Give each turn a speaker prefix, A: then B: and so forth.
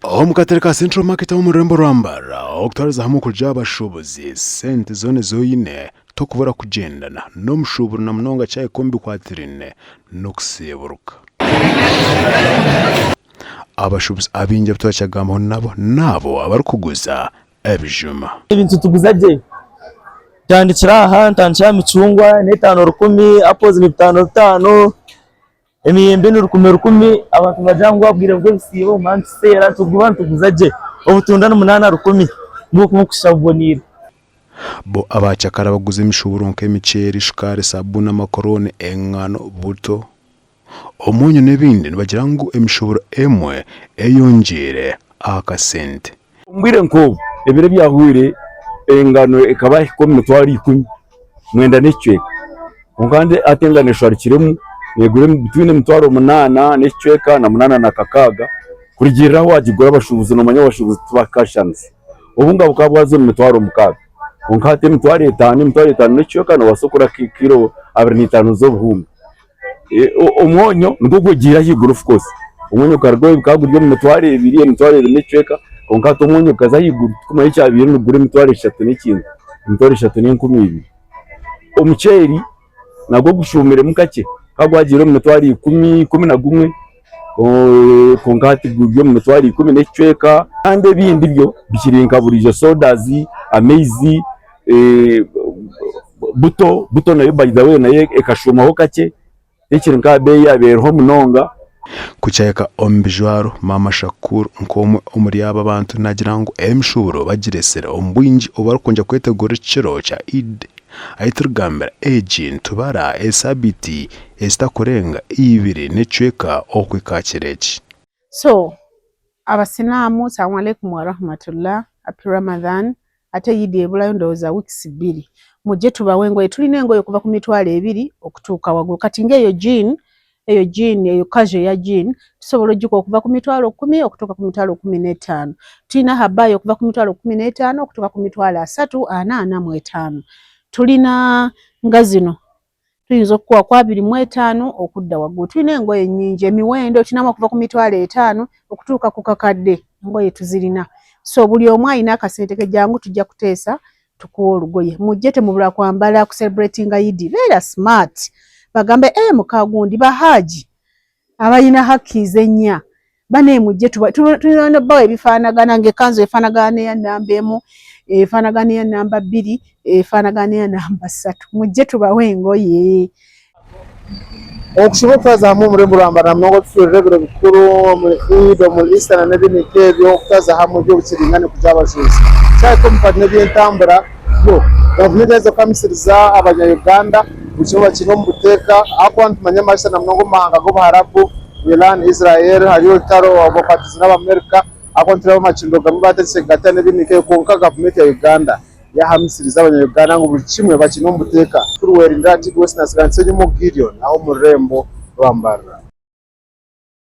A: Omu katare ka Central Market omu rurembo rwa Mbarara, okutwariza hamwe okuruga aha bashuubuzi, sente zoona ezi oine tokubura kugyendana n'omushuuburo na munonga kyahika omu bikwatiraine n'okuseeburuka. Abashuubuzi abaingi abu twaakyagambaho nabo n'abo abarikuguza ebijuma.
B: Ebintu tuguza gye. Ntandikira aha, ntandikira aha micungwa n'etaano rukumi, apples ni bitaano bitaano. Emiyembe ni rukumi rukumi, abantu nibagira ngu obwire bw'ebisiibo buguma nituseera nituguba nituguza gye. Obutunda ni munaana rukumi nibwo burikuba bukushusha buboneire.
A: Bo abacakara abakuguza emishuuburo nk'emiceeri, shukaari, sabuuni, amakoroni, engano, buto, omwonyo n'ebindi nibagira ngu emishuuburo emwe eyongyeire aha kasente.
C: Omu bwire nk'obu, ebiro ebyahweire engano ekaba ehika omu mitwaro 190 n'ekicweka kwonka hati engano esharukiremu neegura between emitwaro munaana n'ekicweka na munaana na kakaaga kurugiirira ahu waagigura abashuubuzi noomanya abashuubuzi tibakashushanisa. Obunga bukaba bwaza omu mitwaro mukaaga kwonka hati emitwaro etaano, emitwaro etaano n'ekicweka noobaasa kugura kiiro 25 z'obuhunga. Omwonyo nigwo gwegiire ahaiguru of course, omwonyo gukaba guri omu mitwaro ebiri, emitwaro ebiri n'ekicweka kwonka hati omwonyo gukaza ahaiguru tikumanya ekyabaire nigugura emitwaro eshatu n'ekintu, emitwaro eshatu n'enkumi ibiri. Omuceeri nagwo gushuumiremu kakye gukaba gwagiire omu mitwaro ikumi, 11 kwonka hati guri omu mitwaro ikumi n'ekicweka. Kandi ebindi byo bikiri nka buriijo sodas, amaizi, buto, buto nayo by the way nayo ekashuumaho kakye tekiri nka aha beeyi yaabaire eriho munonga.
A: Ku kyahika omu bijwaro, Maama Shakur nk'omwe omuri aba bantu naagira ngu emishuuburo bagiretsire omu bwingi obu barikwongera kwetegura ekiro kya Eid. Ahi turikugambira egi nitubara esaabiiti ezitakurenga ibiri n'ekicweka okuhika aha kiro eki.
D: So abasilaamu Salaam Aleikum warahmatullah happy Ramadhan ate Eid ebulayo ndowooza weeks bbiri mujje tubawe engoye tulina engoye okuva ku mitwalo ebiri okutuuka waggulu kati nga eyo jean eyo jean eyo casual eya jean tusobola ogikuwa okuva ku mitwalo kkumi okutuuka ku mitwalo 15 tulina habaya okuva ku mitwalo 15 okutuuka ku mitwalo asatu ana ana mu etaano tulina nga zino tuyinza okukuwa ku 25 okudda waggulu. Tulina engoye nnyingi emiwendo tulinamu okuva ku mitwalo etaano okutuuka ku kakadde engoye tuzirina. So buli omu alina akasente ke jangu tujja kuteesa tukuwe olugoye. Mujje temubula kwambala ku celebratinga Idi. Beera smart bagambe eh muka gundi ba Haji abalina hakkiiza ennya banaye mujje tulina nobbawa ebifaanagana ng'ekkanzu efaanagana n'eya nnamba emu efaanagana n'eya nnamba bbiri efaanagana n'eya nnamba ssatu mujje tubawe engoye.
E: Okushaba okutwaza hamwe omuri Buramba na munonga otufurire ebiro bikuru omuri Eid, omuri Easter na n'ebindi nk'ebyo okutwaza hamwe byo bukiringane kugira abajuuzi. Kyahika omu bikwataine n'eby'entambura byo gavumenti yaheza kuhamisiriza abanya Uganda buri kimwe bakiine omu buteeka ahakuba nitumanya amarisa na munonga omu mahanga g'Obuharabu, Iran, Israel hariyo orutaro bakwatize n'Abamerika ahakuba nitureeba amakindo gamwe batandikire kugateera n'ebindi nk'ebyo kwonka gavumenti ya Uganda yahamisiriza abanya Uganda ngu buri kimwe bakiine omu buteeka. Turiwerindira TBS natsiga Nsengimwo Gideon aha omu rurembo rwa Mbarara.